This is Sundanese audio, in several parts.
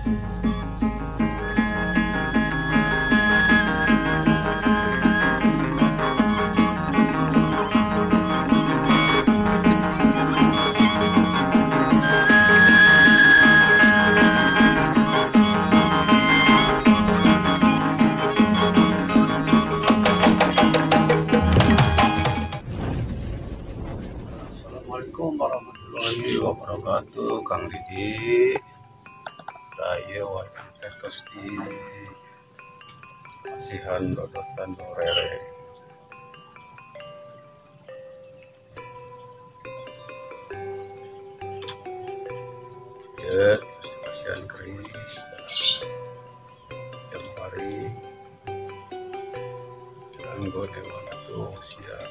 Assalamualaikum warahmatullahi wabarakatuh. Kang Didi, saya wayang tetos di Pasihan Dodotan Dorere. Ya, terus di Pasihan keris jam hari kanggo dewan itu siap.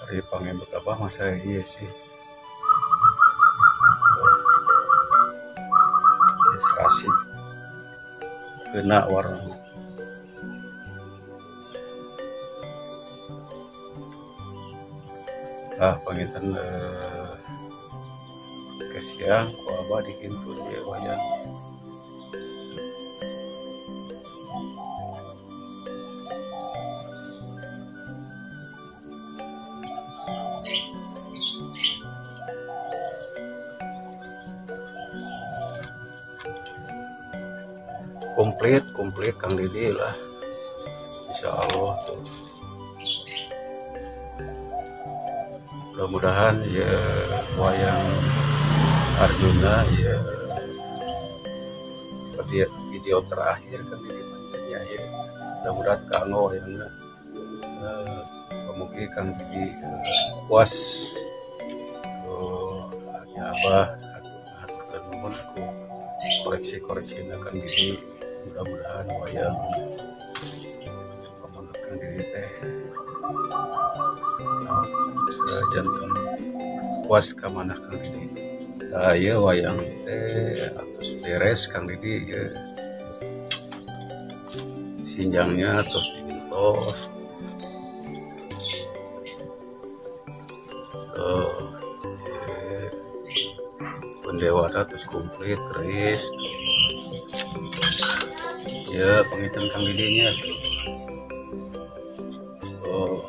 Dari pangemut abah masa iya sih. Ya, serasi kena warna. Tah panginten kesiang ku abah dikintun ieu wayang. Komplit Kang Didi lah, insya Allah tuh. Mudah-mudahan ya wayang Arjuna ya seperti video terakhir Kang Didi ya, ya. Mudah-mudahan kanggo wayangna mugi Kang Didi puas. Ya abah haturkeun nuhun ku koreksi-koreksi Kang Didi. Mudah-mudahan wayang pamunut Kang Didi teh janten puas ka manah Kang Didi. Tah ieu wayang teh atos beres Kang Didi ya. Sinjangnya tos digentos. Tuh, pendewata terus komplit keris. Ya, panginten Kang Didinya tuh. Oh.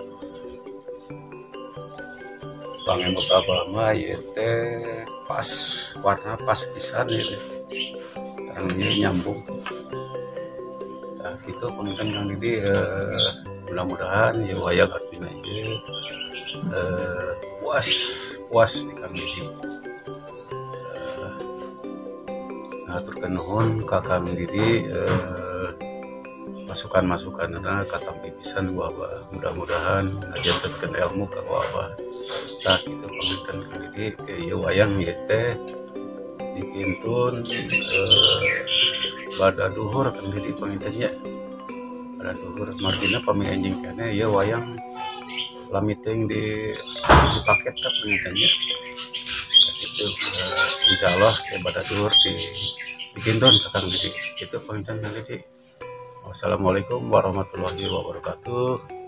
Pangemut abah mah ieu teh pas warna pas pisan ieu teh. Terang ieu nyambung. Tah kitu panginten Kang Didi, mudah-mudahan ya wayang Arjuna ieu puas di Kang Didi. Haturkeun nuhun ka Kang Didi, masukan-masukanna katampi pisan ku abah. Mudah-mudahan ngajantenkeun ilmu ka abah. Tah kitu panginten Kang Didi, ieu wayang ieu teh dikintun bada duhur Kang Didi panginten nya. Bada duhur margina pami enjing keneh ieu wayang lami teuing di dipaket teh panginten nya. Itu insya Allah ya bada duhur di dikintun ka Kang Didi. Itu panginten Kang Didi. Wassalamualaikum warahmatullahi wabarakatuh.